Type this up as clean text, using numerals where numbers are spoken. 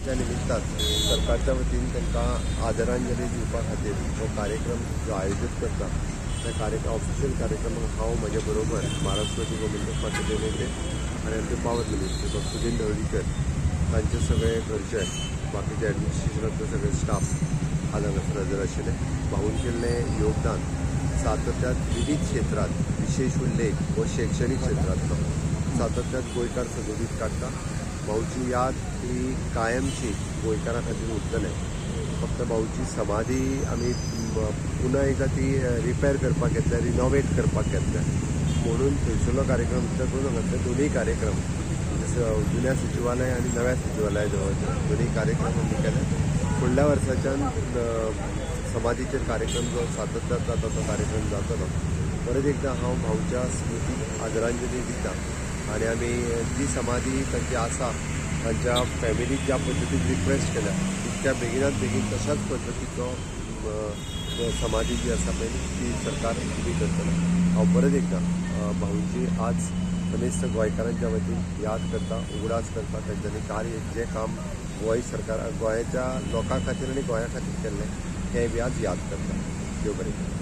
त्या निमित्तान सरकारच्या वतीन तांकां आदरांजली दिवपा खातीर हो कार्यक्रम जो आयोजीत करता, त्या कार्यक्रम, ऑफिशियल कार्यक्रमाक हांव म्हजे बरोबर महाराष्ट्रवादी गोमंतक पार्टीचे नेते आनी आमचे power minister doctor Sudin Dhavalikar, तांचे सगळे घरचे, बाकीचे एडमिनिस्ट्रेशनांतले सगळे स्टाफ आज हांगासर हजर आशिल्ले. भाऊन केल्लें योगदान सातत्यात विविध क्षेत्रात, विशेष उल्लेख हो शैक्षणिक क्षेत्रांतलो, सातत्यात गोंयकार सदोदीत काडटा. भाऊची याद ही कायमची गोंयकारां खातीर उरतलें. फक्त भाऊची समाधी आमी पुन्हा एकदा ती रिपेर करपाक घेतल्या, रिनोवेट करपाक घेतल्या, म्हणून थंयसरलो कार्यक्रम करून हांगासले दोनूय कार्यक्रम, जुन्या सचिवालय आनी नव्या सचिवालया जवळचे दोनूय कार्यक्रम आमी केले. फुडल्या वर्साच्यान समाधीचेर कार्यक्रम जो सातत्यात जाता तो कार्यक्रम जातलो. परत एकदा हांव भाऊच्या स्मृतीक आदरांजली दिता आनी आमी जी समाधी तांची आसा, तांच्या फॅमिलीक ज्या पद्दतीन रिक्वेस्ट केल्या, तितक्या बेगिनात बेगीन तशाच पद्दतीचो समाधी जी आसा पळय ती सरकार उबी करतले. हांव परत एकदा भाऊंची आज समेस्त गोंयकारांच्या वतीन याद करता, उगडास करता. तांच्यांनी कार्य, जें काम गोंय सरकार, गोंयच्या लोकां खातीर आनी गोंया खातीर केल्लें, तें बी आज याद करता. देव बरें करूं.